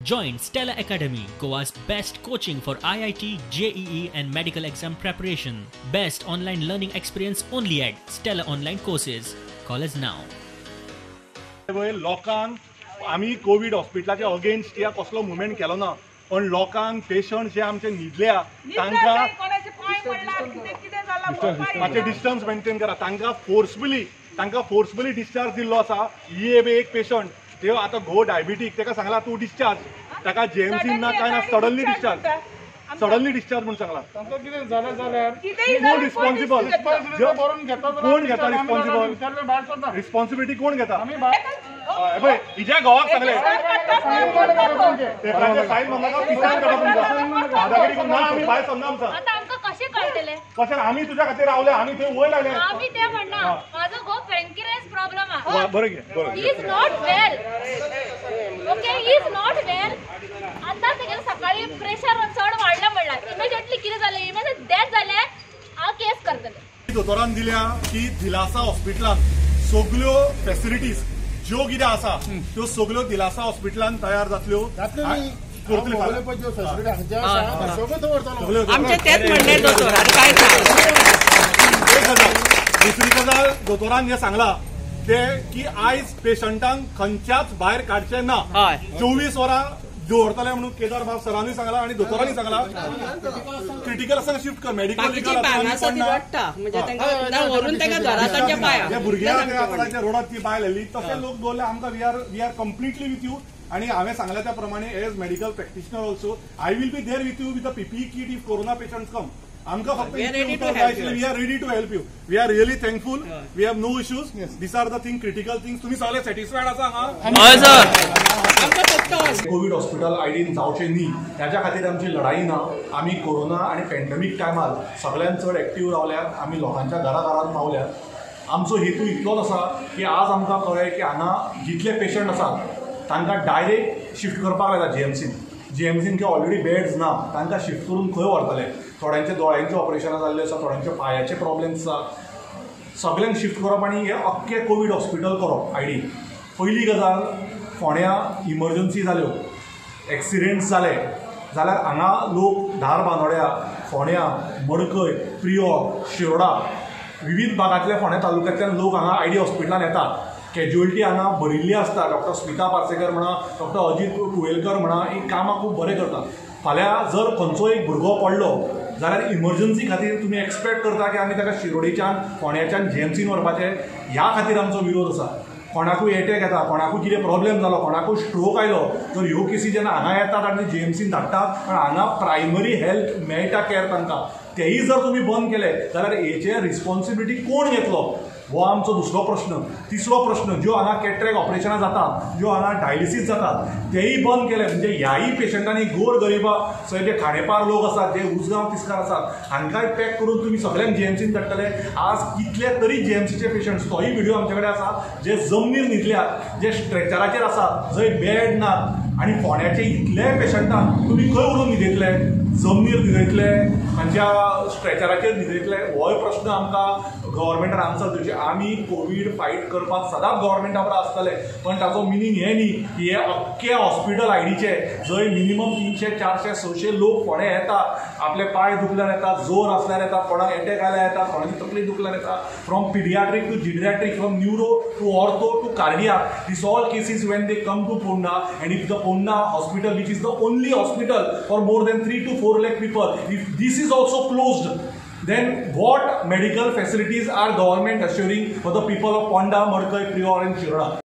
Join Stella Academy, Goa's best coaching for IIT, JEE and medical exam preparation. Best online learning experience only at Stella Online Courses. Call us now. लोकांक आमी Covid हॉस्पिटलाचे against या कसलो movement केलो ना, पण लोकांक patient जे आमचे न्हिदल्या तांकां मातशें डिस्टन्स मेंटेन करा. तांकां फोर्सफुली डिस्चार्ज दिल्लो आसा. ही एक पेशंट ते आतां घो डायबिटीक ताका सांगला तूं डिस्चार्ज, ताका जीएमसी ना काय ना, सडनली डिस्चार्ज म्हणून सांगला. कोण रिस्पॉन्सिबल? कोण घेता रिस्पॉन्सिबल? रिस्पॉन्सिबिलिटी कोण घेता? पळय हिज्या घोवाक सांगलें सायन म्हणनाका, पिसान काडप तुमकां दादागिरी करून ना, आमी भायर सरना. आमकां कशें कळटलें? कशें आमी तुज्या खातीर रावले, आमी थंय वयर लागले. आमी ते म्हणना म्हाजो घोव पॅनक्रियास प्रॉब्लेम आहा. बरें घे, बरें. He is not well. Okay, he is not well. आतां तेगेलें सकाळी प्रेशर चड वाडलें म्हणल्यार इमिजिएटली कितें जालें, इमिजिएट डेथ जालें, हांव केस करतलें. दोतोरान दिल्या की दिलासा हॉस्पिटलान सगल्यो फेसिलिटीज ज्यो कितें आसा त्यो सगल्यो दिलासा हॉस्पिटलान तयार जातल्यो. दुसरी गजाल दोतोरान हें सांगला ते की आयज पेशंटांक खंयच्याच भायर काडचें ना, 24 वरां दवरतले म्हणून केदार बाब सरांनी सांगला आनी दोतोरांनी सांगला. क्रिटिकल आसा शिफ्ट कर, मेडिकल भुरग्यांक आतां रोडार ती बायल आयली तशे लोक दवरले. आमकां we are completely with you. आनी हांवें सांगल्या त्या प्रमाणे as medical practitioner also I will be there with you with a PPE kit if corona patients come. आमकां फक्त we are ready to help you. We are really thankful. We have no issues. These are the thing critical things. तुमी सगळे satisfied आसा हांगा? Covid hospital आयडीन जावचें न्ही ह्याच्या खातीर आमची लढाई ना. आमी कोरोना आनी पॅन्डेमीक टायमार सगळ्यांत चड एक्टीव रावल्यात, आमी लोकांच्या घरा घरान पावल्यात. आमचो हेतू इतलोच आसा की आज आमकां कळ्ळें की हांगा जितले पेशंट आसात तांकां डायरेक्ट शिफ्ट करपाक लायता जीएमसीन. जीएमसीन ऑलरेडी बेड्स ना, तांकां शिफ्ट करून खंय व्हरतले? थोड्यांचे दोळ्यांचे ऑपरेशनां जाल्ले आसा, थोड्यांचे पांयाचे प्रॉब्लेम्स आसा. सगल्यांक शिफ्ट करप आनी हें अख्खें कोवीड हॉस्पिटल करप आयडी. पयली गजाल, फोंड्या इमर्जन्सी जाल्यो, एक्सिडेंट्स जाले जाल्यार हांगा लोक धारबांदोड्या, फोंड्या, मडकय, प्रियोळ, शिरोडा विविध भागांतल्या फोंड्या तालुक्यांतल्यान लोक हांगा आयडी हॉस्पिटलान येतात. कॅज्युअलिटी हांगा भरिल्ली आसता. डॉक्टर स्मिता पार्सेकर म्हणा, डॉक्टर अजीत कुवेलकर म्हणा, ही कामां खूब बरें करतात. फाल्यां जर खंयचो एक भुरगो पडलो जाल्यार इमर्जन्सी खातीर तुमी एक्सपेक्ट करता की आमी ताका शिरोडेच्यान, फोंड्याच्यान जीएमसीन व्हरपाचें. ह्या खातीर आमचो विरोध आसा. कोणाकूय एटॅक येता, कोणाकूय कितें प्रॉब्लेम जालो, कोणाकूय स्ट्रोक आयलो तर ह्यो केसी जेन्ना हांगा येतात आनी जीएमसीन धाडटात, पण हांगा प्रायमरी हेल्थ मेळटा कॅर तांकां, तेय जर तुमी बंद केले जाल्यार हेचे रिस्पॉन्सिबिलिटी कोण घेतलो हो आमचो दुसरो प्रश्न. तिसरो प्रश्न, ज्यो हांगा कॅटरेक्ट ऑपरेशनां जातात, ज्यो हांगा डायलिसीस जातात तेय बंद केले म्हणजे ह्याय पेशंटांनी गोर गरिबा सगळे जे खाणेपार लोक आसात, जे उसगांव तिस्कार आसात हांकांय पॅक करून तुमी सगळ्यांक जीएमसीन धाडटले. आज कितले तरी जीएमसीचे पेशंट्स, तोय व्हिडिओ आमचे कडेन आसा, जे जमनीर न्हिदल्यात, जे स्ट्रेचराचेर आसात, जंय बेड ना. आनी फोंड्याचे इतले पेशंटांक तुमी खंय व्हरून न्हिदयतले? जमनीर न्हिदयतले, तांच्या स्ट्रेचराचेर न्हिदयतले? होय प्रश्न आमकां गव्हर्मेंटान आन्सर दिवचें. आमी कोवीड फायट करपाक सदांच गव्हर्मेंटा बरोबर आसतले, पण ताचो मिनींग हें न्ही की हे अख्खे हॉस्पिटल आयडीचे जंय मिनिमम 300, 400, 600 लोक फोंड्या येतात, आपले पांय दुखल्यार येतात, जोर आसल्यार येतात, कोणाक एटॅक आयल्यार येतात, कोणाची तकली दुखल्यार येतात. From paediatric to geriatric, from neuro to ortho to cardiac, this all cases when they come to Ponda. And if the Ponda hospital, which is the only hospital for more than 3 to 4 lakh people, if this is also closed, then what medical facilities are government assuring for the people of Ponda, Madkai, Prior and Shiroda?